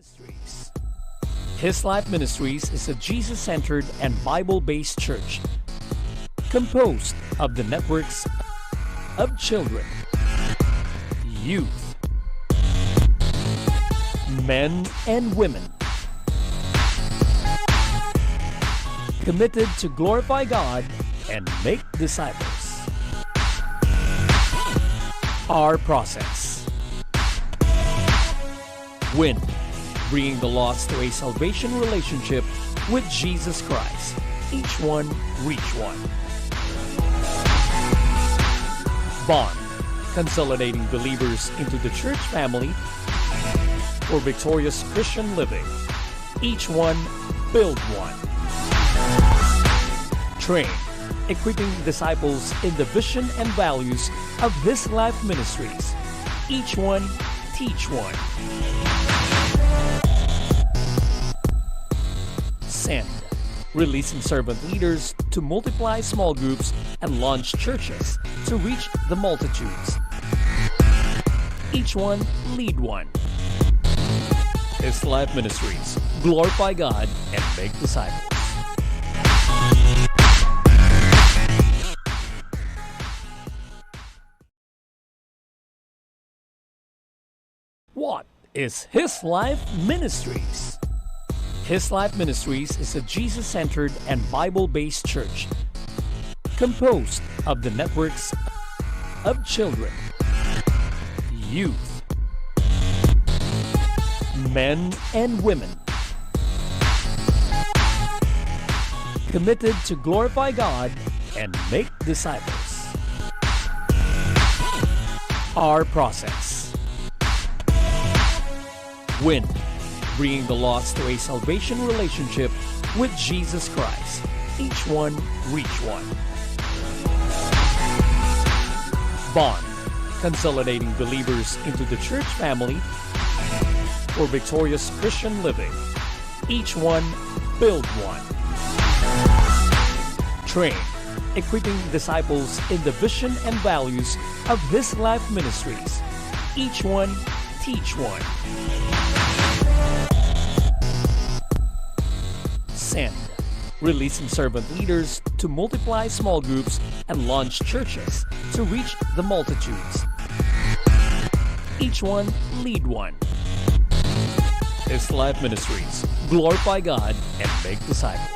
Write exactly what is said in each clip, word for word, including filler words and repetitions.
Ministries. His Life Ministries is a Jesus-centered and Bible-based church composed of the networks of children, youth, men, and women committed to glorify God and make disciples. Our process. Win, bringing the lost to a salvation relationship with Jesus Christ. Each one, reach one. Bond, consolidating believers into the church family for victorious Christian living. Each one, build one. Train, equipping disciples in the vision and values of His Life Ministries. Each one, teach one. Send, releasing servant leaders to multiply small groups and launch churches to reach the multitudes. Each one, lead one. His Life Ministries, glorify God and make disciples. What is His Life Ministries? His Life Ministries is a Jesus-centered and Bible-based church composed of the networks of children, youth, men, and women committed to glorify God and make disciples. Our process. Win, bringing the lost to a salvation relationship with Jesus Christ. Each one, reach one. Bond, consolidating believers into the church family for victorious Christian living. Each one, build one. Train, equipping disciples in the vision and values of His Life Ministries. Each one, teach one. Send, releasing servant leaders to multiply small groups and launch churches to reach the multitudes. Each one, lead one. His Life Ministries, glorify God and make disciples.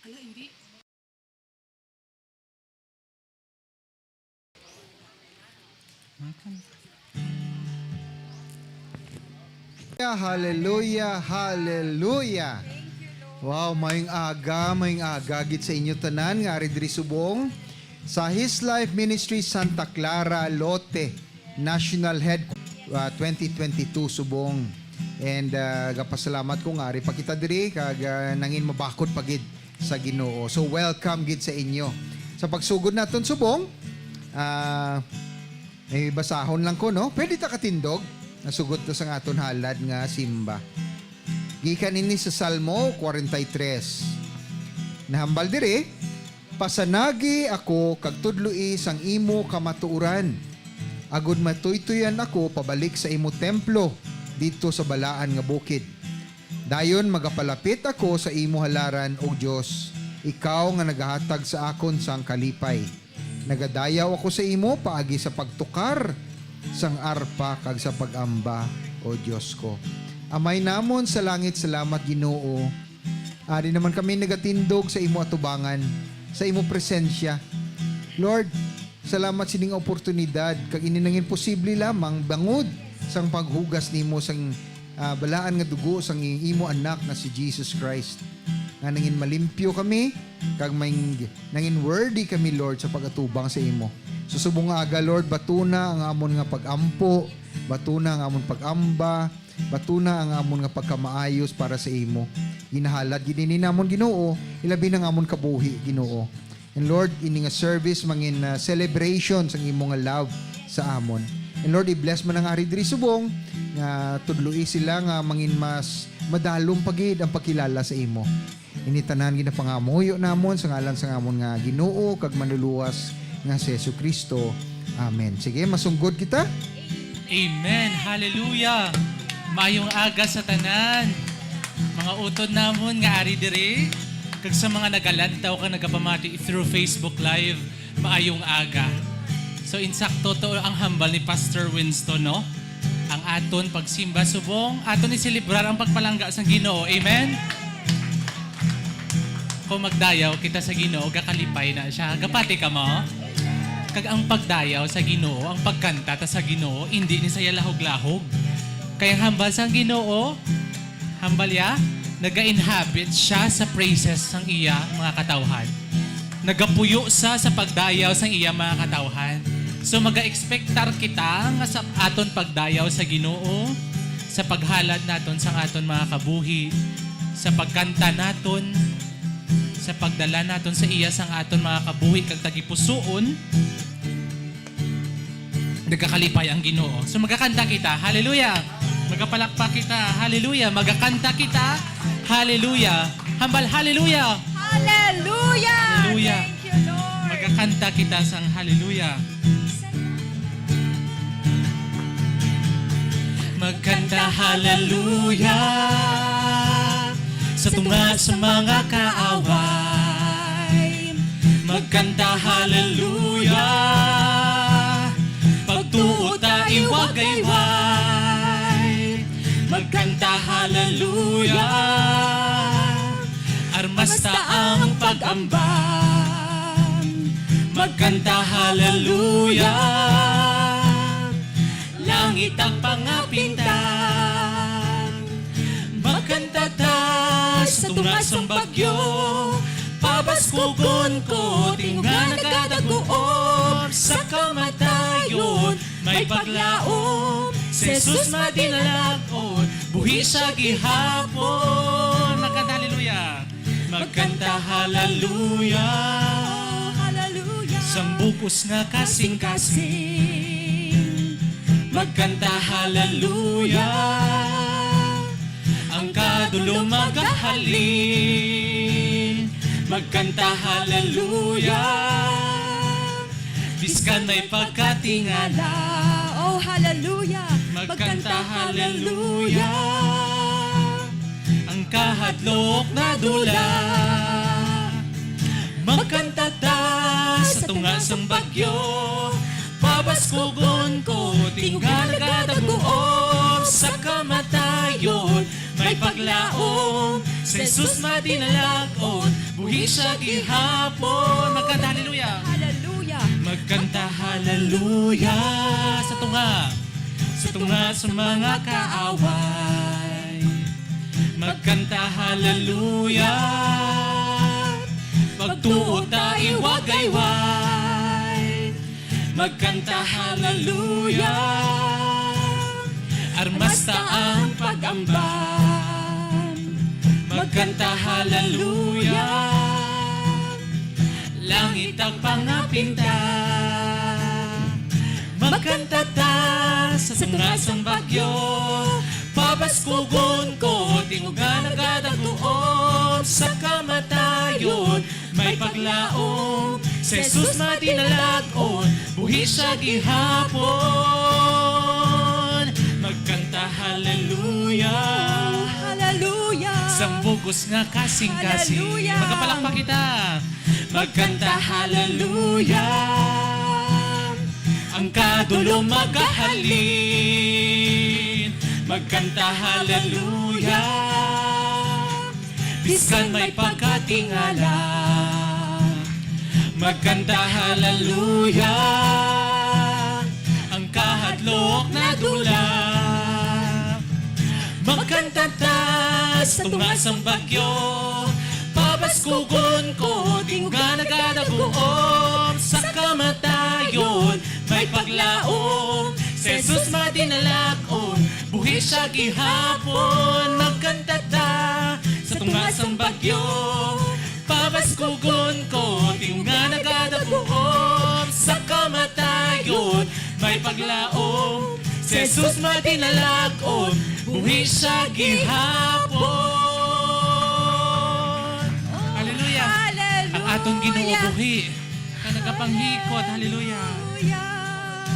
Ala, hindi. Hallelujah, hallelujah. Wow, maayong aga, maayong aga gid sa inyo tanan nga ari diri subong sa His Life Ministry Santa Clara, Lote. National Head, ah, twenty twenty-two subong. And, ah, gapasalamat ko nga ari pa kita diri kag, ah, nangin mabakod pa gid sa Ginoo. So, welcome gid sa inyo. Sa pagsugod naton subong, ah, may basahon lang ko, no? Pwede ta katindog? Nasugot to sa aton halad nga simba. Gikan ini sa Salmo forty-three. Nahambal diri, "Pasanagi ako kag tudloi sang imo kamatuoran, agod matuytoyan ako pabalik sa imo templo didto sa balaan nga bukid. Dayon magapalapit ako sa imo halaran, O Dios, ikaw nga nagahatag sa akon sang kalipay. Nagadayaw ako sa imo paagi sa pagtukar sang arpa kag sa pag-amba, O Dios ko." Amay namon sa langit, salamat, Ginoo. Ari naman kami nagatindog sa imo atubangan, sa imo presensya. Lord, Salamat sining oportunidad, kag ini nangin posible lamang bangod sang paghugas nimo sang, ah, balaan nga dugo sang i-, imo Anak nga si Jesus Christ, nga nangin malimpyo kami, kag may, nangin worthy kami, Lord, sa pag-atubang sa imo. Sa subong nga aga, Lord, batuna ang amon nga pag-ampo, batuna ang amon pag-amba, batuna ang amon nga pagkamaayos para sa imo. Ginahalad gid ini namon, Ginoo, ilabi na ang amon kabuhi, Ginoo. And Lord, ini nga service mangin, ah, celebration sang imo nga love sa amon. And Lord, i-bless man ang ari diri subong nga tudloi sila nga mangin mas madalom pa gid ang pagkilala sa imo. Ini tanan ginapangamuyo namon sa ngalan sang amon nga Ginoo kag Manluluwas nga si Jesu-Cristo. Amen. Sige, masunggod kita. Amen. Hallelujah. Maayong aga sa tanan. Mga utod namon nga ari diri, kag sa mga nagalantaw kag nagapamati through Facebook Live, maayong aga. So, insakto to ang hambal ni Pastor Winston, no? Ang aton pagsimba subong, aton iselebrar ang pagpalangga sang Ginoo. Amen? Kung magdayaw kita sa Ginoo, gakalipay na siya. Gapati ka mo? Kag ang pagdayaw sa Ginoo, ang pagkanta ta sa Ginoo, indi ni saya lahog-lahog. Kay ang hambal sang Ginoo, hambal ya, naga-inhabit siya sa praises sang iya mga katawhan. Nagapuyo sa, sa pagdayaw sang iya mga katawhan. So, maga-expectar kita nga sa aton pagdayaw sa Ginoo, sa paghalad naton sang aton mga kabuhi, sa pagkanta naton, sa pagdala naton sa iya sang aton mga kabuhi kag tagipusoon, nagakalipay ang Ginoo. So, magakanta kita. Hallelujah! Magapalakpak kita. Hallelujah! Magakanta kita. Hallelujah! Hambal, hallelujah! Hallelujah! Hallelujah! Thank you, Lord. Magakanta kita sang hallelujah. Magkanta hallelujah sa tunga sa mga kaaway. Magkanta hallelujah, pagtuo ta iwagayway. Magkanta hallelujah, armas ta ang pag-amban. Magkanta hallelujah, langit ang pangapintan. Magkanta ta sa tunga sang bagyo, pabaskugon ko, tinga nagadaguob sa kamatayon. May paglaom, si Jesus madinalag-on, buhi siya gihapon. Magkanta hallelujah. Magkanta hallelujah. Hallelujah. Sang bug-os nga kasing-kasing. Magkanta hallelujah. Ang kadulom magahalin. Magkanta hallelujah. Biskan may pagkatingala. Oh, hallelujah. Magkanta hallelujah. Ang kahadlok nadula. Magkanta ta sa tunga sang bagyo. Pabaskugon ko, tinga nagadaguob sa kamatayon. May paglaom, si Jesus madinalag-on, buhi siya gihapon. Magkanta hallelujah. Hallelujah. Magkanta hallelujah sa tunga, sa tunga sa mga kaaway. Magkanta hallelujah, pagtuo ta iwagayway. Magkanta hallelujah, armas ta ang pag-amban. Magkanta hallelujah, langit ang pangapinta. Magkanta ta sa tunga sang bagyo. Pabaskugon ko, tinguga nagadaguob sa kamatayon. May paglaom, si Jesus madinalag-on, buhi siya gihapon. Magkanta hallelujah. Hallelujah. Sang bug-os nga kasing-kasing. Hallelujah. Magapalakpak kita. Magkanta hallelujah. Ang kadulom magahalin. Magkanta hallelujah. Bisan may pagkatingala, Magkanta haleluya, ang kahadlok nadula. Magkanta ta sa tunga sang bagyo. Pabaskugon ko, tinguga nagadaguom. Sa kamatayon may paglaom. Si Jesus madinalag-on, buhi siya gihapon. Magkanta ta sa tunga sang bagyo. Pabaskugon ko, tinguga nagadaguom. Sa kamatayon may paglaom. Si Jesus madinalag-on, buhi siya gihapon. Hallelujah. Hallelujah. Ang aton Ginoo buhi, nga nagapanghikot. Hallelujah. Hallelujah.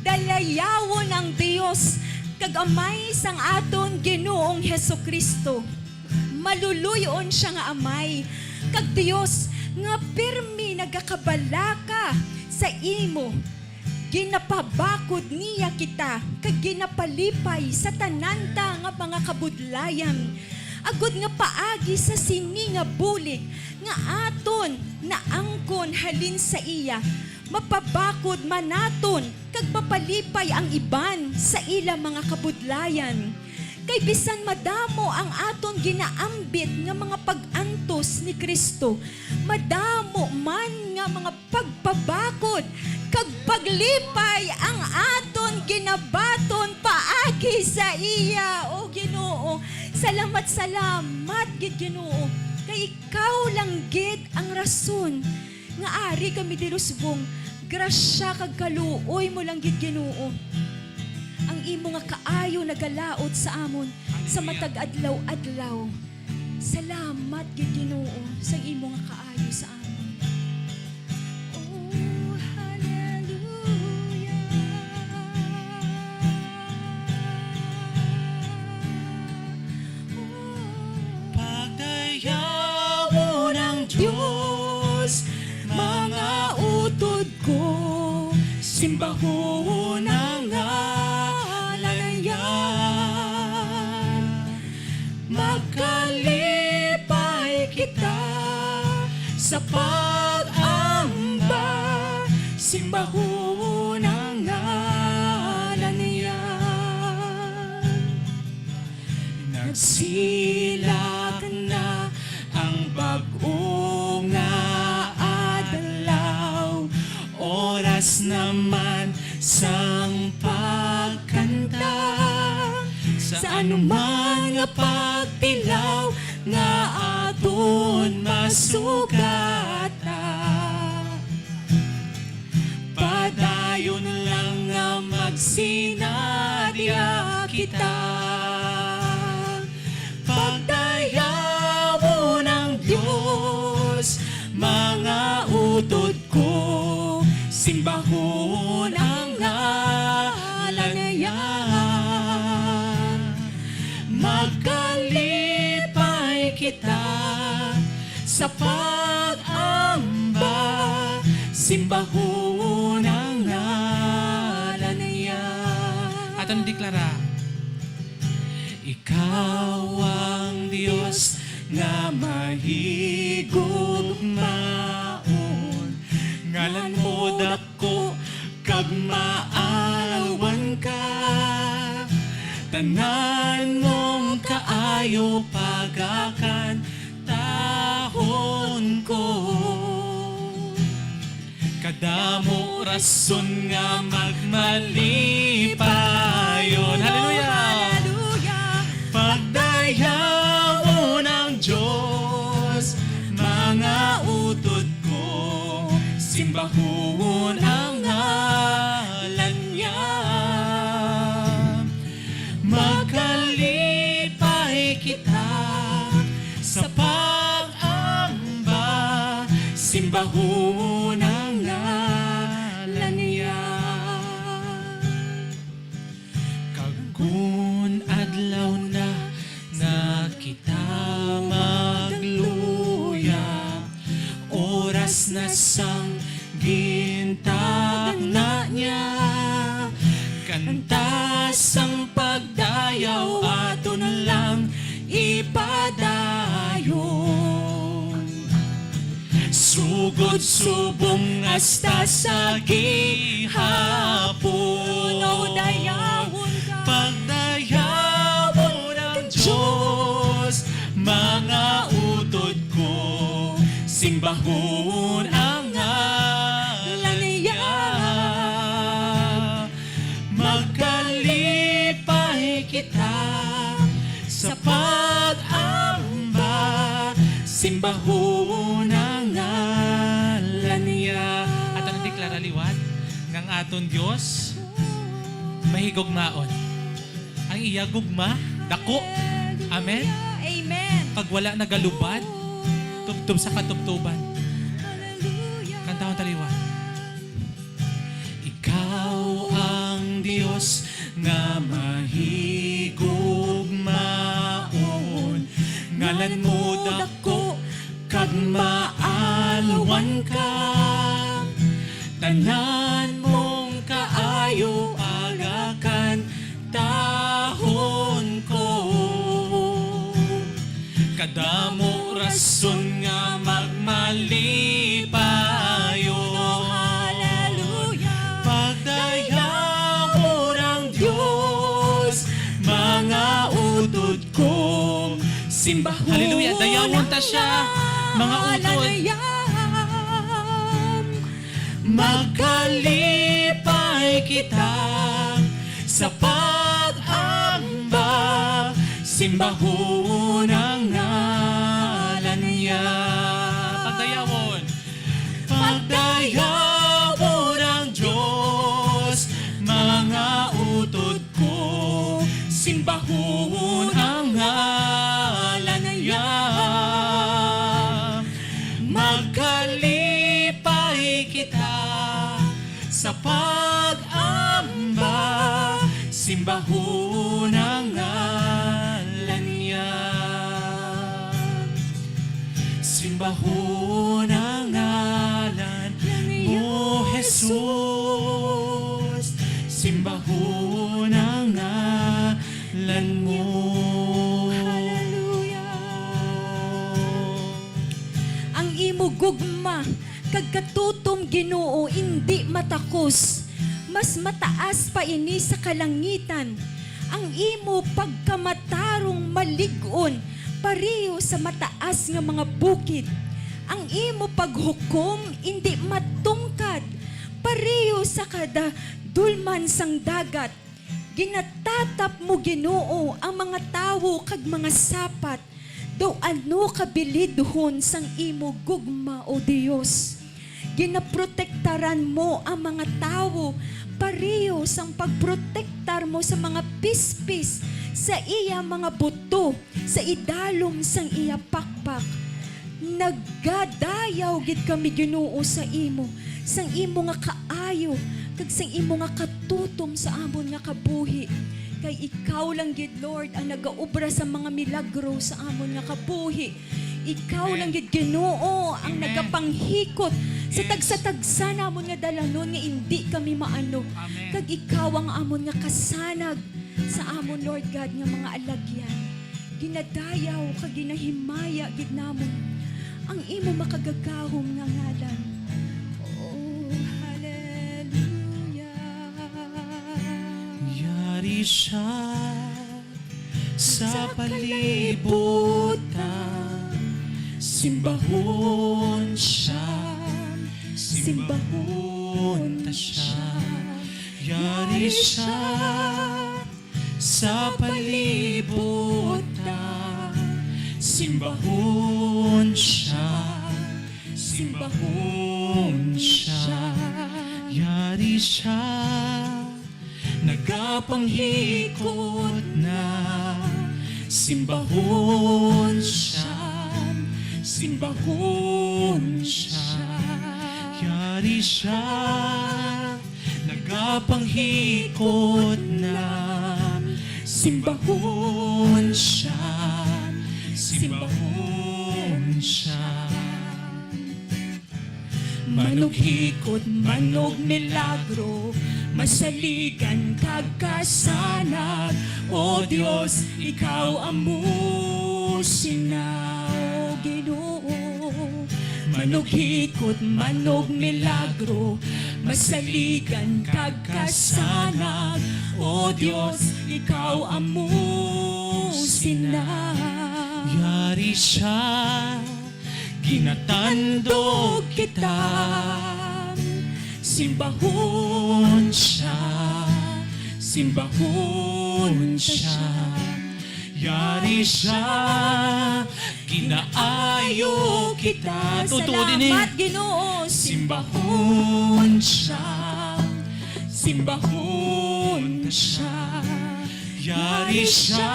Dalayawon ang Dios kag Amay sang aton Ginoong Jesu-Cristo. Maluluy-on sia nga Amay kag Dios nga pirmi nagakabalaka sa imo. Ginapabakod niya kita kag ginapalipay sa tanan ta nga mga kabudlayan, agod nga paagi sa sini nga bulig nga aton naangkon halin sa iya, mapabakod man naton kag mapalipay ang iban sa ila mga kabudlayan. Kay bisan madamo ang aton ginaambit nga mga pag-antos ni Cristo, madamo man nga mga pagpabakod kag paglipay ang aton ginabaton paagi sa iya. O Ginoo, salamat, salamat gid, Ginoo, kay ikaw lang gid ang rason nga ari kami diri subong. Grasya kag kaluoy mo lang gid, Ginoo, ang imo nga kaayo nagalaut sa amon sa matag adlaw-adlaw. Salamat gid, Ginoo, sa imo nga kaayo sa amon. Oh, hallelujah. Oh. Pagdayawon ang Dios, mga utod ko, simbahon ang ngalan niya. Magkalipay kita sa pag-amba, simbahon ang ngalan niya. Nagsilak na ang bag-o nga adlaw, oras naman sang pagkanta sa anuman nga pagtilaw nga aton masugata. Padayon lang nga magsinadya kita. Pagdayawon ang Dios, mga utod ko, simbahon ang ngalan niya. Magkalipay kita sa pag-amba, simbahon ang ngalan niya. Aton deklara. Ikaw ang Dios nga mahigugmaon, ngalan mo dako kag maalawan ka. Tanan mong kaayo pagakantahon ko. Kadamo rason nga magmalipayon. Hallelujah! Hallelujah! Pagdayawon ang Dios, mga utod ko, simbahon ang ngalan niya. Magkalipay kita sa pag-amba, simbahon ang ngalan niya. Kag kun adlaw na, na kita magluya, oras na sang gintagna niya. Kanta sang pagdayaw aton lang ipadayon. Sugod subong hasta sa gihapon. Pagdayawon ka. Pagdayawon ang Diyos, mga utod ko, simbahon ang ngalan niya. Magkalipay kita sa pag-amba, simbahon ang ngalan niya. Aton deklara liwat nga ang aton Dios mahigugmaon. Ang iya gugma, dako. Amen? Amen. Kag wala nagalubad, tubtob sa katubtoban. Hallelujah. Kantahon ta liwat. Ikaw ang Dios nga mahigugmaon, ngalan mo dako kag maalwan ka. Tanan mong kaayo aga kantahon ko. Kadamo rason nga magmalipayon. Hallelujah. Pagdayawon ang Dios, mga utod ko, simbahon. Hallelujah. Dayawon ta siya, mga utod. Magkalipay kita sa pag-amba, simbahon ang ngalan niya. Pagdayawon. Pagdayawon ang Dios, mga utod ko, simbahon ang ngalan niya. Magkalipay kita sa pag-amba, simbahon ang ngalan niya. Simbahon ang ngalan mo, Jesus. Simbahon ang ngalan mo. Hallelujah. Ang imo gugma kag katutom, Ginoo, indi matakos. Mas mataas pa ini sa kalangitan. Ang imo pagkamatarong malig-on, pareho sa mataas nga mga bukid. Ang imo paghukom indi matungkad, pareho sa kadadulman sang dagat. Ginatatap mo, Ginoo, ang mga tawo kag mga sapat. Daw ano ka bilidhon sang imo gugma, O Dios. Ginaprotektaran mo ang mga tawo, pareho sang pagprotektar mo sa mga pispis sa iya mga buto, sa idalom sang iya pakpak. Nagadayaw gid kami, Ginoo, sa imo, sang imo nga kaayo, kag sang imo nga katutom sa amon nga kabuhi. Kay ikaw lang gid, Lord, ang nagaobra sa mga milagro sa amon nga kabuhi. Ikaw Amen. lang gid, Ginoo, ang Amen. nagapanghikot sa Yes. tagsa-tagsa namon nga dalanon nga indi kami maano. Amen. Kag ikaw ang amon nga kasanag sa amon, Lord God, nga mga alagyan. Ginadayaw kag ginahimaya gid namon ang imo makagagahom nga ngalan. Oh, hallelujah. Yari siya sa palibutan, simbahon siya, simbahon ta siya. Yari siya sa palibutan, simbahon siya, simbahon siya. Yari siya, nagapanghikot na, simbahon siya, simbahon siya. Yari siya, nagapanghikot na, simbahon siya, simbahon siya. Manughikot, manugmilagro, masaligan kag kasanag, O Dios, ikaw amo sina, O Ginoo. Manughikot, manugmilagro, masaligan kag kasanag. O Dios, ikaw amo sina. Yari siya, ginatandog kita. Simbahon siya, simbahon siya. Yari siya, ginaayo kita. Tutuo din eh. Salamat, Ginoo. Simbahon siya, simbahon siya. Yari siya,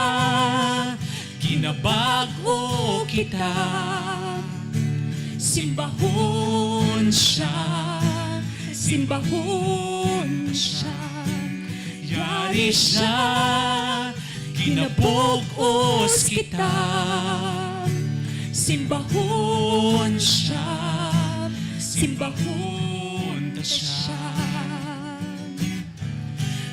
ginabag-o kita. Simbahon siya, simbahon siya. Yari siya, ginabug-os kita. Simbahon siya, simbahon ta siya.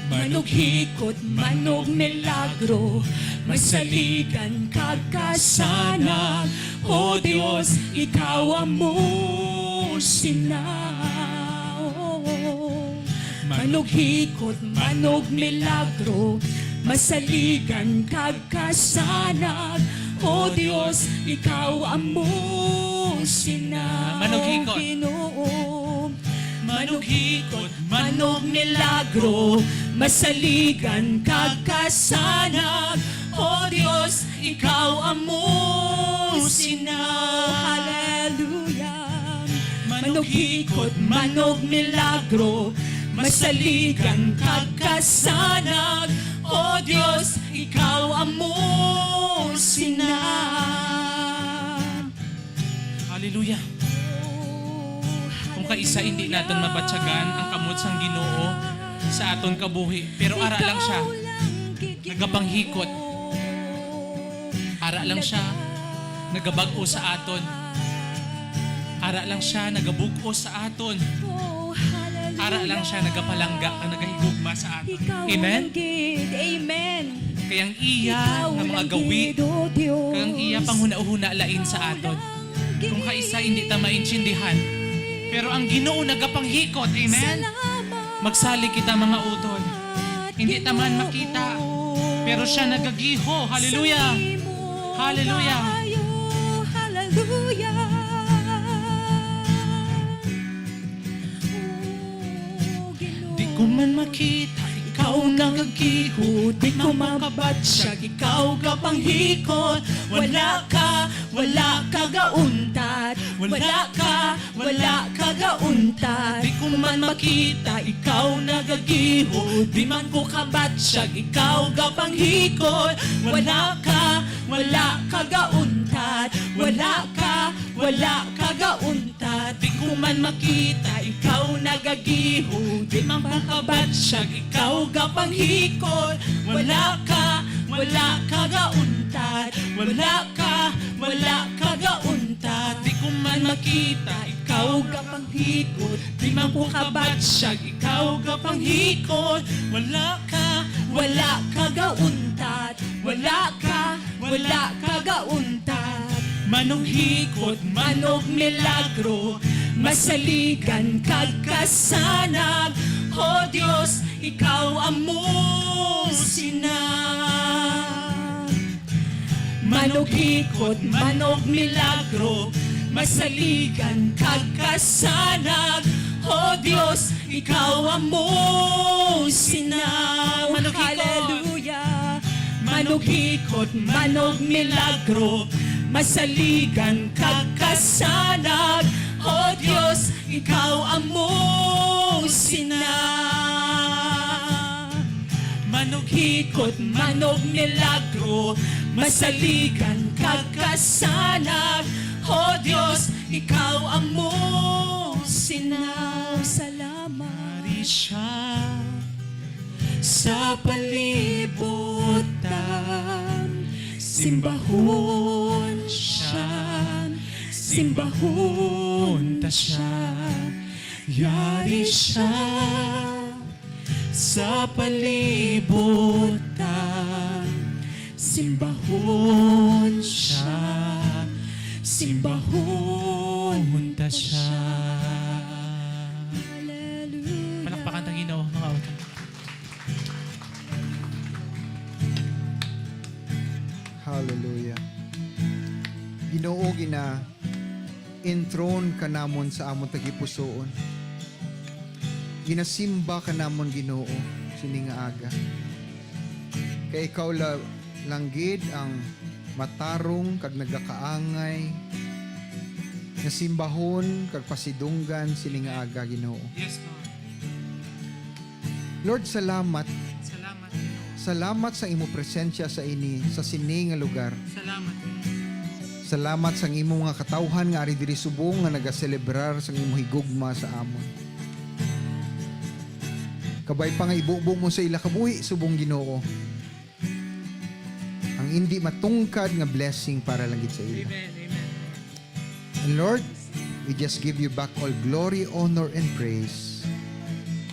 Manughikot, manugmilagro, masaligan kag kasanag. O Dios, ikaw amo sina. Manughikot, manugmilagro, masaligan kag kasanag. O Dios, ikaw amo sina. Manughikot. O Ginoo, manughikot, manugmilagro, masaligan kag kasanag. O Dios, ikaw amo sina. Hallelujah. Manughikot, manugmilagro, masaligan kag kasanag. O Dios, ikaw amo sina. Hallelujah. Kung kaisa, hindi naton mabatyagan ang kamot sang Ginoo sa aton kabuhi, pero ara lang siya nagapanghikot. Ara lang siya nagabag-o sa aton. Ara lang siya nagabug-os sa aton. Ara lang siya nagapalangga kag nagahigugma sa aton. Amen. Kay ang iya nga mga gawi, kag ang iya panghunahuna lain sa aton. Kung kaisa, hindi ta maintindihan. Pero ang Ginoo nagapanghikot. Amen. Magsalig kita, mga utod. Hindi ta man makita, pero siya nagagiho. Hallelujah. Hallelujah. Hallelujah. Di ko man makita, ikaw nagagiho. Di ko makabatyag, ikaw gapanghikot. Wala ka, wala ka gauntad. Wala ka, wala ka gauntad. Di ko man makita, ikaw nagagiho. Di man ko kabatyag, ikaw gapanghikot. Wala ka, wala ka gauntad. Wala ka, wala ka gauntad. Di ko man makita, ikaw nagagiho. Di man ko kabatyag, ikaw gapanghikot. Wala ka, wala ka gauntad. Wala ka, wala ka gauntad. Di ko man makita, ikaw gapanghikot. Di man ko kabatyag, ikaw gapanghikot. Wala ka, wala ka gauntad. Wala ka, wala ka gauntad. Manughikot, manugmilagro, masaligan kag kasanag. O Dios, ikaw amo sina. Manughikot, manugmilagro, masaligan kag kasanag. O Dios, ikaw amo sina. Manughikot. Hallelujah. Manughikot, manugmilagro, masaligan kag kasanag. O Dios, ikaw amo sina. Manughikot, manugmilagro, masaligan kag kasanag. O Dios, ikaw amo sina. Salamat. Ari siya sa palibutan, simbahon siya, simbahon ta siya. Yari siya sa palibutan, simbahon siya, simbahon Hallelujah. Ginoo, gina-enthrone ka namon sa amon tagipusoon. Ginasimba ka namon, Ginoo, sini nga aga. Kay ikaw la-, lang gid ang matarong kag nagakaangay nga simbahon kag pasidunggan sini nga aga, Ginoo. Yes, Lord. Lord, salamat. Salamat, Ginoo. Salamat sa imo presensya sa ini, sa sini nga lugar. Salamat, Ginoo. Salamat sang imo mga katawhan nga ari diri subong nga nagaselebrar sang imo higugma sa amon. Kabay pa nga ibubo mo sa ila kabuhi subong, Ginoo, ang indi matungkad nga blessing para lang gid sa ila. Amen, amen. And Lord, we just give you back all glory, honor, and praise.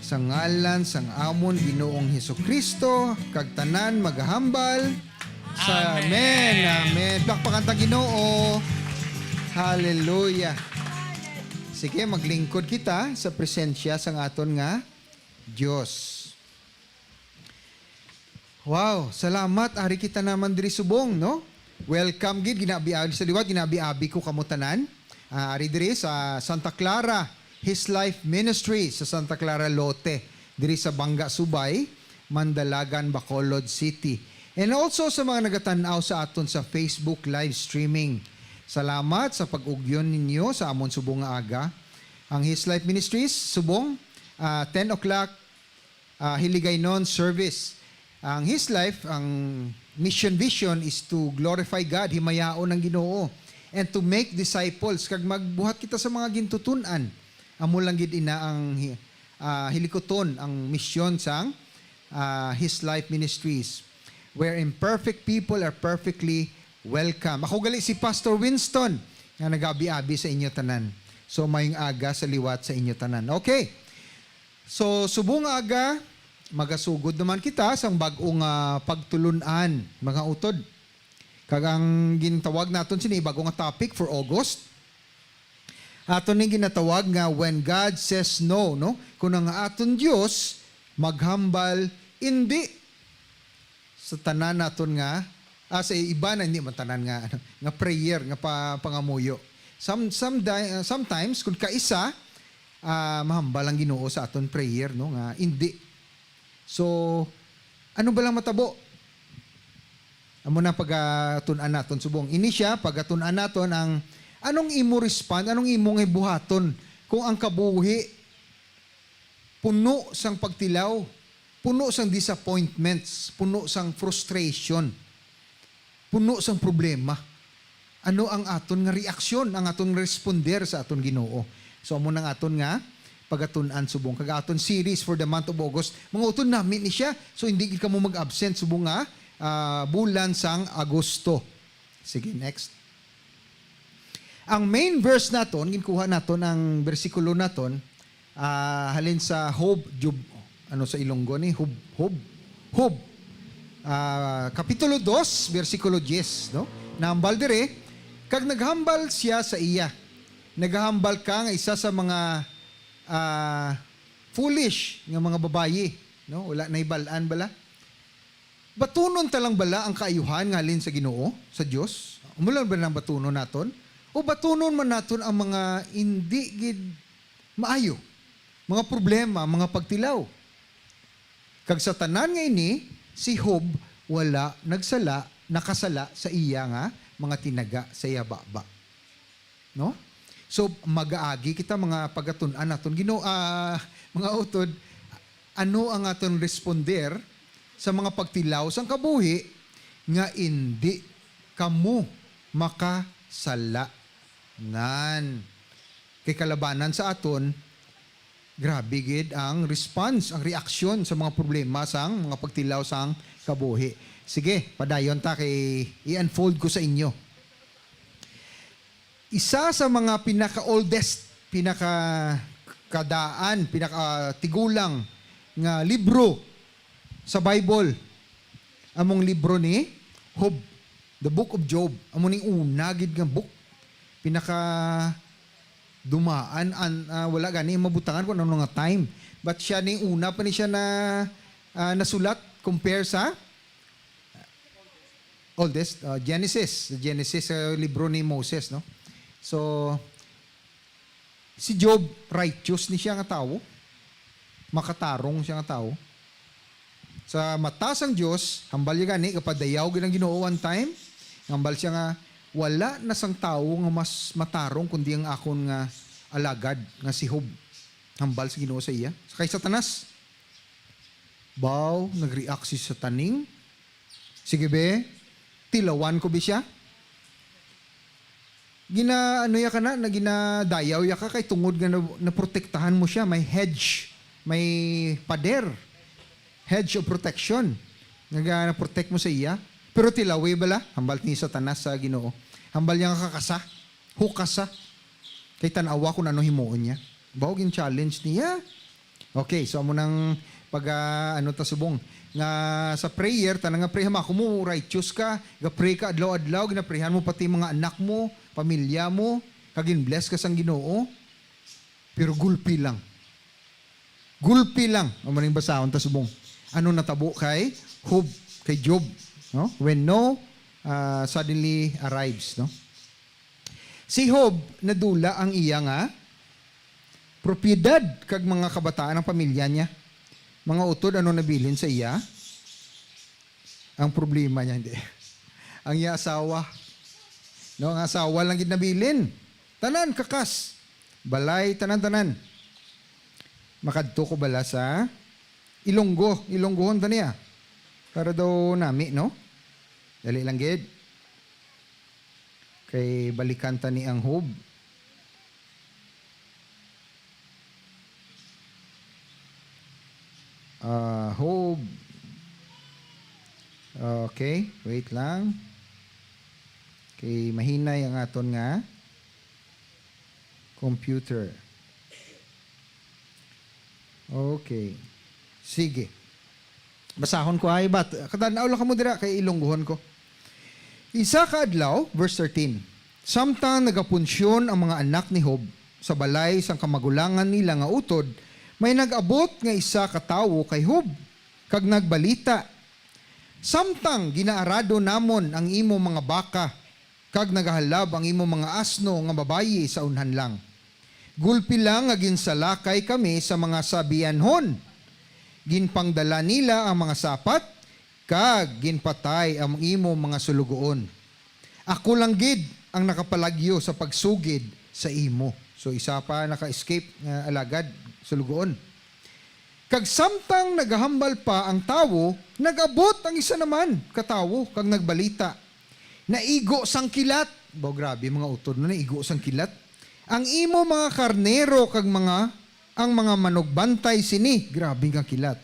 Sa ngalan sang amon Ginoong Jesu-Cristo, kag tanan magahambal. Amen. Amen. Amen. Pakpakan ta, Ginoo. Hallelujah. Sige, maglingkod kita sa presensya sang aton nga Dios. Wow, salamat. Ari kita naman diri subong, no? Welcome gid, ginabi-abi sa liwat, ginabi-abi ko kamo tanan. Ah, ari diri sa Santa Clara, His Life Ministry sa Santa Clara, Lote, diri sa Banga Subay, Mandalagan, Bacolod City. And also sa mga nagatan-aw sa aton sa Facebook live streaming. Salamat sa pag-ugyon ninyo sa amon subong nga aga. Ang His Life Ministries, subong, ah, ten o'clock, ah, Hiligaynon service. Ang His Life, ang mission vision is to glorify God, himayaon ang Ginoo, and to make disciples, kag magbuhat kita sa mga gintuton-an. Amo lang gid ina ang hi-, ah, hilikuton, ang misyon sang, ah, His Life Ministries, where imperfect people are perfectly welcome. Ako gali si Pastor Winston nga nagabi-abi sa inyo tanan. So, mayong aga sa liwat sa inyo tanan. Okay. So, subong nga aga, magasugod naman kita sang bag-o nga pagtulon-an, mga utod. Kag ang gintawag naton sini bag-o nga topic for August, aton ni ginatawag nga When God Says No, no? Kung ang aton Dios maghambal indi sa tanan naton nga, ah, sa iba na, hindi man tanan nga, ano, nga prayer, nga pa-, pangamuyo. Some, some di-, sometimes, kung kaisa, ah, mahambal ang Ginoo sa aton prayer, no, nga hindi. So, ano ba lang matabo? Amo na pagatun-an naton subong. Ini siya, pagatun-an naton ang anong imo respond, anong imong ibuhaton kung ang kabuhi puno sang pagtilaw, puno sang disappointments, puno sang frustration, puno sang problema. Ano ang aton nga reaksyon, ang aton nga responder sa aton Ginoo? So, amo nang aton nga pagatun-an subong kag aton series for the month of August. Mga utod nami ni siya, so hindi gid kamo mag-absent subong nga, ah, bulan sang Agosto. Sige, next. Ang main verse naton, ginkuha naton ang bersikulo naton, ah, halin sa Job, Job, ano sa Ilonggo ni? Job, Job, Job. Ah, Kapitulo dos, bersikulo diyes, no? Nahambal dire, kag naghambal siya sa iya. Nagahambal ka nga isa sa mga, ah, foolish nga mga babayi, no? Wala nahibal-an bala? Batunon ta lang bala ang kaayuhan nga halin sa Ginoo, sa Dios? Amo lang ba nang batunon naton? O batunon man naton ang mga indi gid maayo, mga problema, mga pagtilaw? Kag sa tanan nga ini, si Job wala nagsala, nakasala sa iya nga mga tinaga sa iya baba. No? So, mag-aagi kita, mga pagatun-an naton, Ginoo, ah, mga utod, ano ang aton responder sa mga pagtilaw sang kabuhi nga indi kamo makasala? Nan. Kay kalabanan sa aton, grabe gid ang response, ang reaksyon sa mga problema sang mga pagtilaw sang kabuhi. Sige, padayon ta kay i-unfold ko sa inyo. Isa sa mga pinaka-oldest, pinakakadaan, pinakatigulang nga libro sa Bible, among libro ni Job, the Book of Job. Amo ning una gid nga book. Pinaka dumaan, an-, ah, wala gani mabutangan kung ano nga time. But siya ni una pa ni siya na, ah, nasulat compare sa Oldest, uh, Genesis. Genesis, uh, libro ni Moses, no? So, si Job, righteous ni siya nga tawo. Makatarong siya nga tawo. Sa mata sang Dios, hambal niya gani, gapadayaw gid ang Ginoo one time. Hambal siya nga, "Wala na sang tawo nga mas matarong kundi ang akon nga alagad nga si Job." Hambal sa Ginoo sa iya. Kay Satanas, baw, nag-react si Sataning. "Sige be, tilawan ko be siya." Gina, ano ya ka na, na ginadayaw ya ka kay tungod nga na, naprotektahan mo siya, may hedge, may pader, hedge of protection. Naga, na-protect mo sa iya. Pero tilawi bala, hambal ni Satanas sa Ginoo. Hambal niya nga kakasa, hukasa. Kay tan-awa kung ano himuon niya. Bawo gin-challenge niya. Okay, so amo nang pag, ah, ano ta subong nga sa prayer, tanan nga pray, "Hamako mo, righteous ka, ga-pray ka adlaw-adlaw, ginaprayhan mo pati mga anak mo, pamilya mo, kag gin-bless ka sang Ginoo." Pero gulpi lang. Gulpi lang. Amo ning basahon ta subong. Ano natabo kay Job, kay Job, no? When no, ah, suddenly arrives, no? Si Job nadula ang iya nga propiedad kag mga kabataan ang pamilya niya. Mga utod, ano nabilin sa iya? Ang problema niya, hindi. Ang iya asawa. No, ang asawa lang gid nabilin. Tanan, kakas. Balay, tanan-tanan. Makadto ko bala sa Ilonggo, Ilonggohon ta niya. Para daw nami, no? Dali lang gid. Kay balikan ta ni ang Job. Ah, Job. Okay, wait lang. Kay mahinay ang aton nga computer. Okay. Sige. Basahon ko ay bat. Katanaw lang kamo dira kay Ilonggohon ko. Isa ka adlaw, verse thirteen. Samtang nagapunsyon ang mga anak ni Job sa balay sang kamagulangan nila nga utod, may nag-abot nga isa ka tawo kay Job, kag nagbalita, "Samtang ginaarado namon ang imo mga baka, kag nagahalab ang imo mga asno nga babayi sa unhan lang. Gulpi lang nga ginsalakay kami sa mga sabianhon. Ginpangdala nila ang mga sapat, kag ginpatay ang imo mga sulugoon. Ako lang gid ang nakapalagyo sa pagsugid sa imo." So, isa pa naka-escape nga alagad, sulugoon. Kag samtang nagahambal pa ang tawo, nag-abot ang isa naman ka tawo kag nagbalita, "Naigo sang kilat." Baw, grabe, mga utod, no? "Naigo sang kilat ang imo mga karnero kag mga, ang mga manugbantay sini." Grabe nga kilat.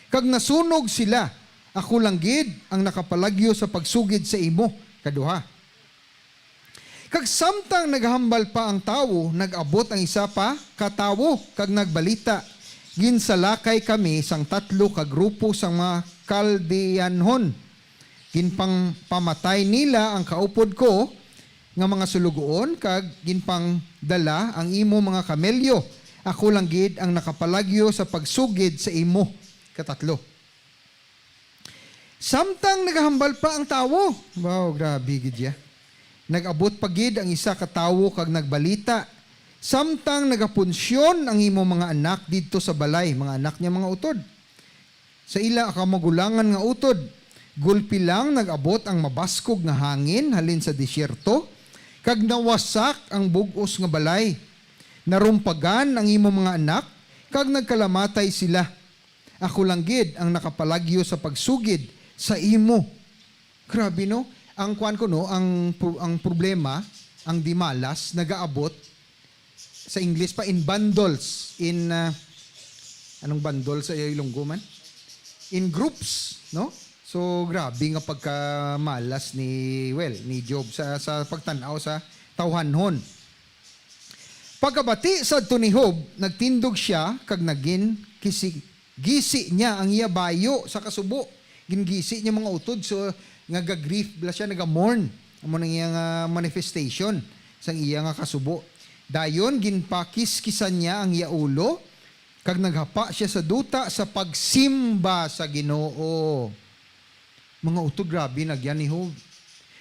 "Kag nasunog sila. Ako lang gid ang nakapalagyo sa pagsugid sa imo." Kaduha. Kag samtang naghambal pa ang tawo, nag-abot ang isa pa ka tawo kag nagbalita, "Ginsalakay kami sang tatlo ka grupo sang mga Kaldeanhon. Ginpangpamatay nila ang kaupod ko nga mga sulugoon kag ginpangdala ang imo mga kamelyo. Ako lang gid ang nakapalagyo sa pagsugid sa imo." Katatlo. Samtang nagahambal pa ang tawo, wow, grabe gid ya. Nag-abot pa gid ang isa ka tawo kag nagbalita, "Samtang nagapunsyon ang imo mga anak didto sa balay," mga anak niya, mga utod, "sa ila kamagulangan nga utod, gulpi lang nag-abot ang mabaskog nga hangin halin sa desierto, kag nawasak ang bug-os nga balay. Narumpagan ang imo mga anak, kag nagkalamatay sila. Ako lang gid ang nakapalagyo sa pagsugid sa imo." Grabe, no? Ang kuwan ko, no, ang pro-, ang problema, ang dimalas, nagaabot, sa English pa, in bundles, in, ah, anong bundle sa Ilonggo man? In groups, no? So, grabe nga pagkamalas ni, well, ni Job sa, sa pagtan-aw sa tawhanhon. Pagkabati sadto ni Job, nagtindog sia kag nagin kisi-, gisi niya ang iya bayo sa kasubo. Gingisi niya, mga utod, so nga ga-grief bala sia, naga-mourn. Amo nang iya nga manifestation sang iya nga kasubo. Dayon ginpakiskisan niya ang iya ulo, kag naghapa sia sa duta sa pagsimba sa Ginoo. Mga utod, grabe na gyan ni Job.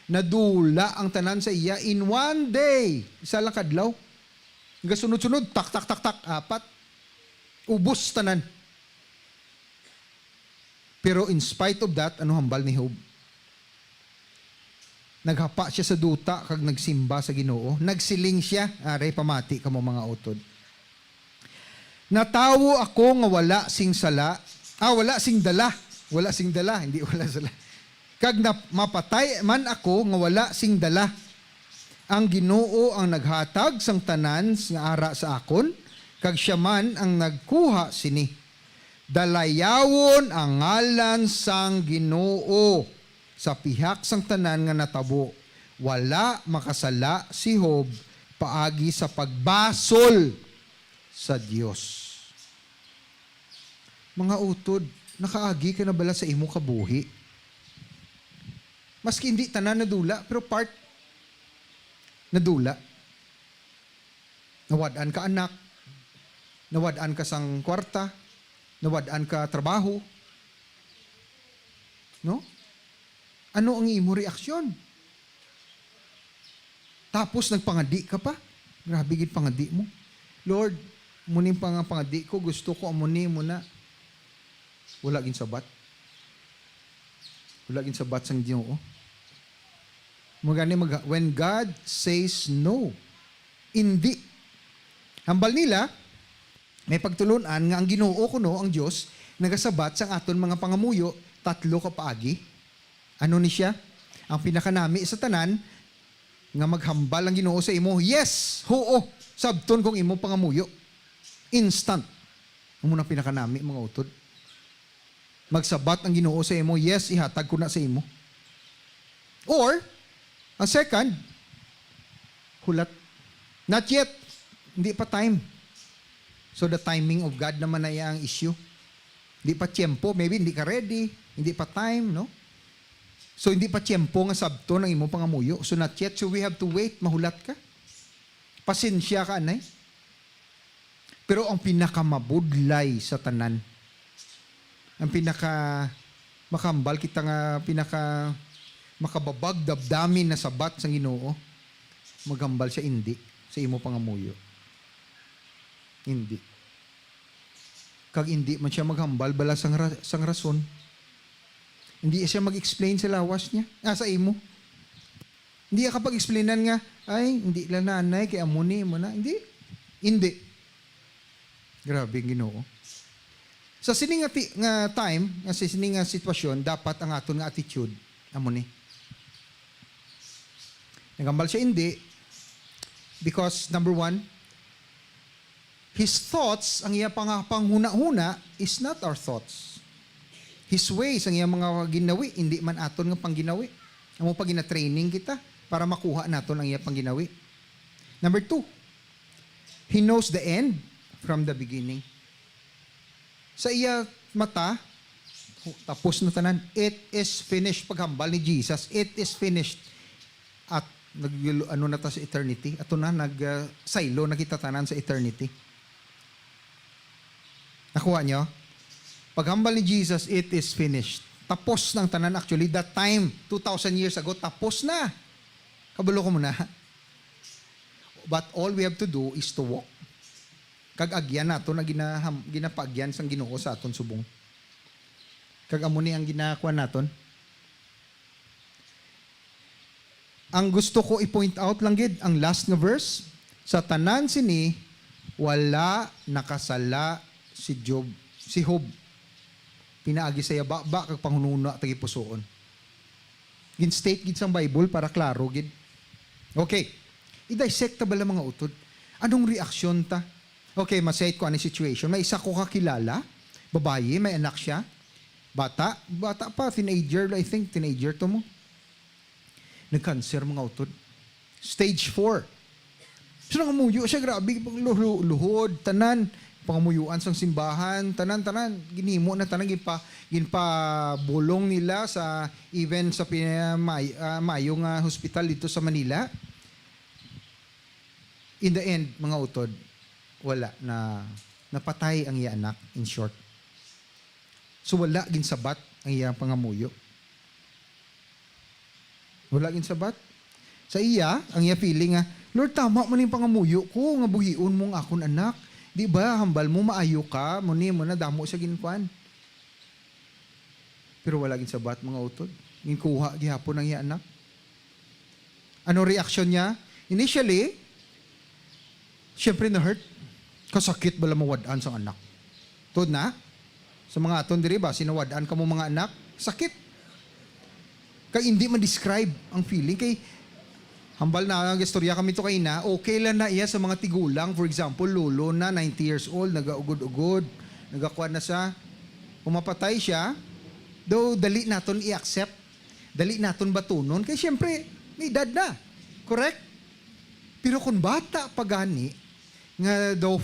Nadula ang tanan sa iya in one day. Isa lang kadlaw. Gasunod-sunod, tak, tak, tak, tak, apat. Ubos tanan. Pero in spite of that, ano hambal ni Job? Naghapa sia sa duta kag nagsimba sa Ginoo. Nagsiling sia, aray, pamati kamo, mga utod. "Natawo ako nga wala sing sala, ah, wala sing dala." Wala sing dala, hindi wala sala. "Kag na-, mapatay man ako nga wala sing dala. Ang Ginoo ang naghatag sang tanan nga ara sa akon, kag sia man ang nagkuha sini. Dalayawon ang ngalan sang Ginoo sa pihak sang tanan nga natabo. Wala makasala si Job paagi sa pagbasol sa Dios." Mga utod, nakaagi ka na bala sa imo kabuhi? Maski hindi tanan nadula, pero part nadula. Nawad-an ka anak, nawad-an ka sang kwarta, nawad-an ka trabaho. No? Ano ang imo reaksyon? Tapos nagpangadi ka pa? Grabe gid pangadi mo. "Lord, amo ni ang pang-, pangadi ko, gusto ko amo ni, amo na." Wala ginsabat. Wala ginsabat sang Ginoo. Mo gani mag-, when God says no, hindi. Hambal nila, may pagtulon-an nga ang Ginoo kuno, ang Dios, nagasabat sang aton mga pangamuyo tatlo ka paagi. Ano ni sia? Ang pinakanami sa tanan, nga maghambal ang Ginoo sa imo, "Yes, huo, sabton kong imo pangamuyo." Instant. Amo na pinakanami, mga utod. Magsabat ang Ginoo sa imo, "Yes, ihatag ko na sa imo." Or, ang second, hulat. "Not yet." Hindi pa time. So, the timing of God naman na iya ang issue. Hindi pa tiyempo, maybe hindi ka ready, hindi pa time, no? So, hindi pa tiyempo nga sabton ang imong pangamuyo. So, not yet. So, we have to wait. Mahulat ka. Pasensya ka, anay. Pero ang pinakamabudlay sa tanan, ang pinaka makahambal kita nga pinaka makababag, damdamin na sabat sang Ginoo, maghambal siya, "Indi," sa imo pangamuyo. Indi. Kag indi man siya maghambal bala sang ra-, sang rason. Hindi siya mag-explain sa lawas niya, ah, sa imo. Hindi ka pag-explainan nga, "Ay, hindi lang na, anay, kay amo ni, mo na." Hindi. Hindi. Grabe ang Ginoo. Sa sini nga ti-, nga time, nga sa sini nga sitwasyon, dapat ang aton nga attitude, amo ni. Naghambal siya, "Hindi." Because, number one, his thoughts, ang iya pang-, panghunahuna, is not our thoughts. His ways, ang iya mga ginawi, hindi man aton nga pangginawi. Amo pa gina-training kita para makuha naton ang iya pangginawi. Number two, he knows the end from the beginning. Sa iya mata, tapos na tanan. It is finished. Paghambal ni Jesus, "It is finished." At nag-, ano na ta sa eternity? Ato na, nag, ah, saylo na kita tanan sa eternity. Nakuha nyo? Paghambal ni Jesus, "It is finished." Tapos na ang tanan. Actually, that time, two thousand years ago, tapos na. Kabalo ko muna. But all we have to do is to walk. Kag agyan naton ang ginaham-, ginapaagyan sang Ginoo sa aton subong. Kag amo ni ang ginakuan naton. Ang gusto ko i-point out lang gid, ang last nga verse, "Sa tanan sini, wala nakasala si Job, si Job." Pinaagi sa iya baba kag panghunahuna tagipusoon. Gin-state gid sang Bible para klaro gid. Okay. I-dissect ta bala, mga utod. Anong reaksyon ta? Okay, ma-state ko ani situation. May isa ko kakilala, babayi, may anak siya. Bata, bata pa, teenager, I think, teenager to mo. Nag-cancer, mga utod. Stage four. So, nangamuyo siya, grabe, lu-, lu-, luhod, tanan, pangamuyuan sang simbahan, tanan, tanan, ginhimo na tanan, ginpa-, ginpabulong nila sa, even sa pinamay-, ah, mayo nga hospital dito sa Manila. In the end, mga utod, wala na, napatay ang iya anak, in short. So, wala ginsabat ang iyang pangamuyo. Wala ginsabat. Sa iya, ang iya feeling nga, "Lord, tama man yung pangamuyo ko nga buhion mo ang akon anak. Di ba, hambal mo, maayo ka, mo ni, mo na damo sa ginkuan." Pero wala ginsabat, mga utod. Ginkuha gihapon ang iya anak. Ano reaksyon niya? Initially, siyempre na-hurt. Kasakit bala mawad-an sang anak. Tuod na, sa mga aton diri ba, sinawad-an kamo mga anak, sakit. Kay hindi ma-describe ang feeling. Kay hambal na, ang istorya kami to kaina, okay lang na iya sa mga tigulang. For example, lolo na, ninety years old, nagaugod-ugod, nagakuan na sa, kung mapatay siya, daw dali naton i-accept, dali naton batunon. Kay siyempre, may edad na. Correct? Pero kung bata pa gani, nga daw,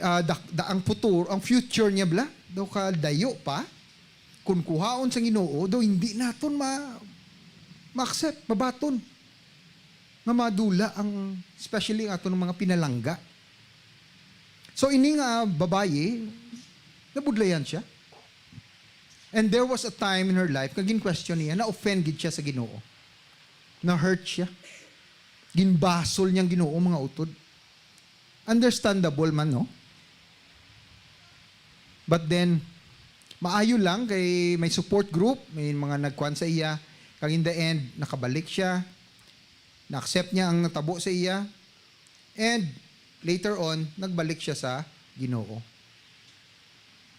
ah, dak-, da, ang futuro, ang future niya bala, daw kadayo pa, kung kuhaon sa Ginoo, daw hindi naton ma-, ma-accept, mabaton. Nga madula ang, especially ang aton mga pinalangga. So, ini nga babayi, nabudlayan siya. And there was a time in her life nga gin-question niya, na-offend gid siya sa Ginoo. Na-hurt siya. Ginbasol niyang Ginoo, mga utod. Understandable man, no? But then, maayo lang kay may support group, may mga nagkuan sa iya, kag in the end, nakabalik siya, na-accept niya ang natabo sa iya, and later on, nagbalik siya sa Ginoo.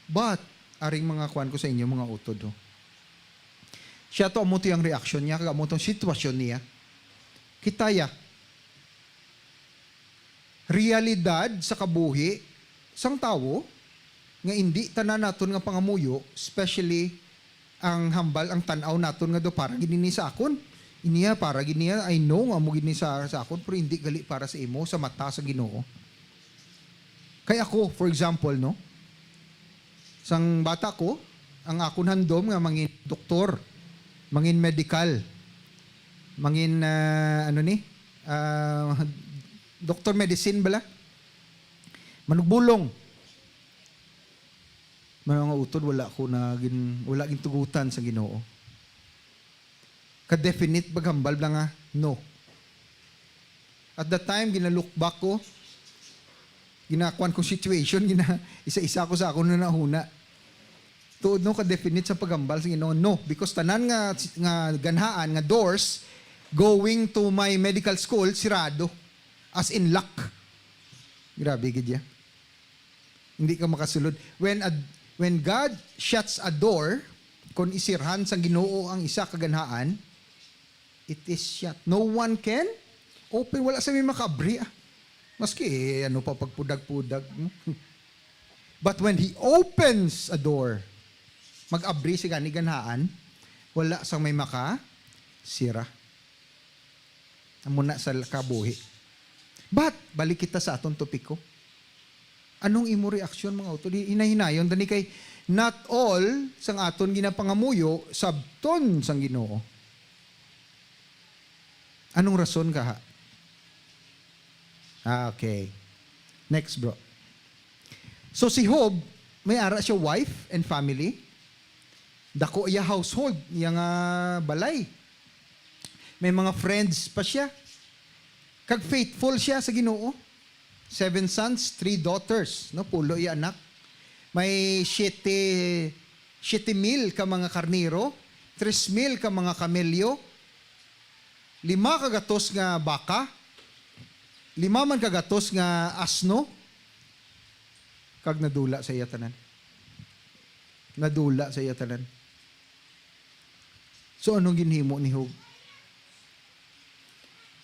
But, aring mga kuan ko sa inyo, mga utod, ho. Siya to, amo to yung reaction niya, kag amo to ang sitwasyon niya. Kita ya, realidad sa kabuhi sang tawo nga indi tanan naton nga pangamuyo, especially ang hambal, ang tan-aw naton nga do para gid ini sa akon. Iniya para gid niya, I know nga amo gid ni sa, sa akon, pero hindi gali para sa imo sa mata sa Ginoo. Kay ako, for example, no, sang bata ko, ang akon handom nga mangin doktor, mangin medical, mangin, ah, ano ni, ah, doktor medicine bala, manugbulong. Mga utod, wala ko na gin-, wala gintugutan sa Ginoo. Ka-definite paghambal lang nga, no. At that time, gina-look back ko, ginakuan kong situation, gina-, isa-isa ko sa akon na nahuna. Tuod, no, ka-definite sa paghambal sa Ginoo, no, because tanan nga, nga ganhaan, nga doors, going to my medical school, sirado. As in, lock. Grabe gid ya. Hindi ka makasulod. When a, when God shuts a door, kung isirhan sang Ginoo ang isa ka ganhaan, it is shut. No one can open. Wala sa may makaabri, ah. Maski, eh, ano pa, pagpudag-pudag, no? But when He opens a door, mag-abri si gani ganhaan, wala sang may makasira. Amo na sa kabuhi. But, balik kita sa aton topiko. Anong imo reaksyon, mga utod? Hinay-hinayon tani kay not all sang aton ginapangamuyo sabton sang Ginoo. Anong rason kaha? Ah, okay. Next, bro. So, si Job, may ara siya wife and family. Dako iya household, iya nga balay. May mga friends pa siya. Kag faithful siya sa Ginoo. Seven sons, three daughters, no? Pulo iya anak. May siyete, siyete mil ka mga karnero, tres mil ka mga kamelyo, lima ka gatos nga baka, lima man ka gatos nga asno, kag nadula sa iya tanan. Nadula sa iya tanan. So, anong ginhimo ni Job?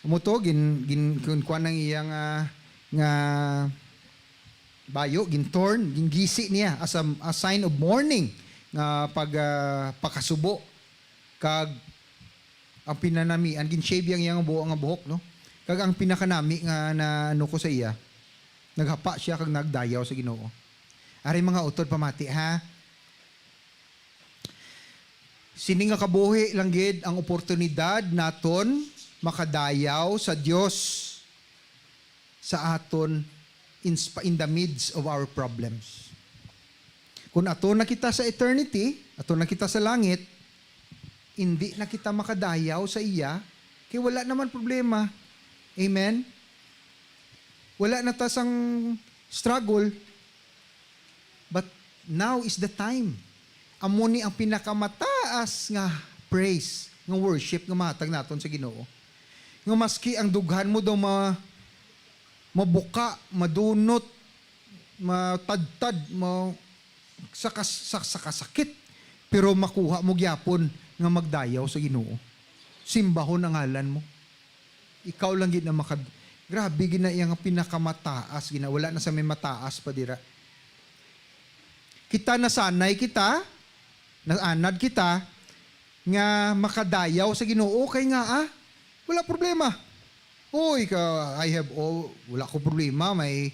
Amo to, gin-, gin-, gin-, kuwan ang iya nga, nga bayo, gin-torn, gingisi niya as a, a sign of mourning nga pag, ah, pakasubo. Kag ang pinanamian, gin-shave yang iya nga buho-, nga buhok, no? Kag ang pinakanami nga na, ano ko sa iya, naghapa siya kag nagdayaw sa Ginoo. Ari, mga utod, pamati, ha? Sini nga kabuhi lang gid ang oportunidad naton makadayaw sa Dios sa aton in sp-, in the midst of our problems. Kung ato na kita sa eternity, ato na kita sa langit, indi na kita makadayaw sa iya Kay wala naman problema. Amen? Wala na ta sang struggle. But now is the time. Amo ni ang pinakamataas nga praise, nga worship nga mahatag naton sa Ginoo. Nga maski ang dughan mo daw ma-, mabuka, madunot, matadtad, ma-, sa kas-, sa, sa kasakit, pero makuha mo gyapon nga magdayaw sa Ginoo. Simbahon ang ngalan mo. Ikaw lang gid na makad-, grabe gid na iya nga pinakamataas, gina-, wala na sa may mataas pa dira. Kita nasanay kita, naanad kita nga makadayaw sa Ginoo kay nga, ah, wala problema. Uy, ka, I have all, wala ko problema, may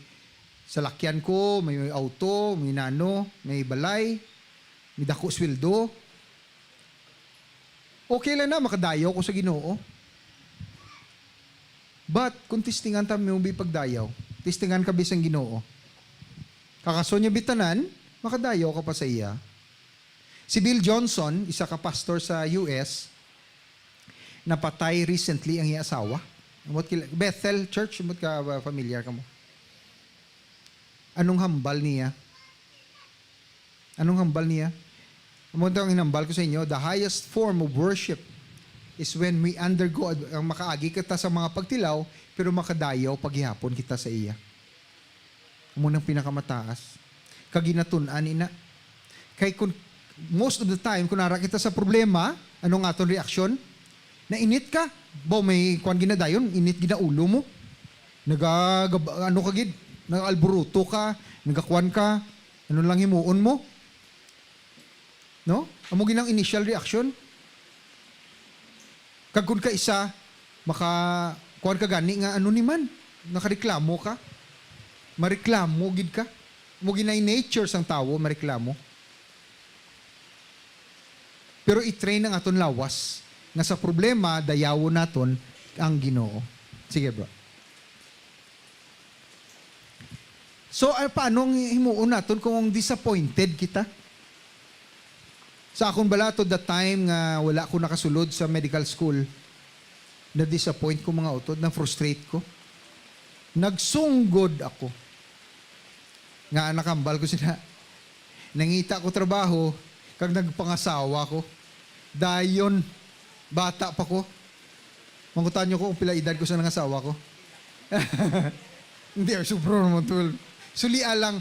salakyan ko, may, may auto, may nano, may balay, may dako sweldo. Okay lang na, makadayaw ko sa Ginoo. But, kung testingan ta mo bi pagdayaw, testingan ka bi sang Ginoo. Kakaso niya bitanan, makadayaw ka pa sa iya. Si Bill Johnson, isa ka pastor sa U S, napatay recently ang iya asawa. Ambot kila-, Bethel Church, ambot ka, uh, familiar ka mo? Anong hambal niya? Anong hambal niya? Amo ang hinambal ko sa inyo, the highest form of worship is when we undergo, ang makaagi kita sa mga pagtilaw, pero makadayaw pa gihapon kita sa iya. Amo nang pinakamataas. Kag ginatun-an ina. Kay kun, most of the time, kung ara kita sa problema, anong aton reaksyon? Nainit ka? Baw, may kwan ginadayon, init ginaulo mo. Naga-, gab-, ano ka gid? Nag-alburuto ka, nagakwan ka, ano lang himuon mo? No? Amo gid ang initial reaction. Kag kun ka isa, maka, kuwan ka gani nga ano ni man, nakareklamo ka. Mareklamo gid ka. Amo gid na nature sang tawo, mareklamo. Pero i-train ang aton lawas nga sa problema, dayawon naton ang Ginoo. Sige, bro. So, ah, paano ang himuon naton kung disappointed kita? Sa akon bala, to the time nga wala ko nakasulod sa medical school, na-disappoint ko, mga utod, na-frustrate ko. Nagsunggod ako. Nga nakambal ko sila. Nangita ko trabaho, kag nagpangasawa ko. Dayon, bata pa ko. Mangutano ko kung pila edad ko sa nangasawa ko. Hindi, ay, sobra naman, tol. Sulia lang.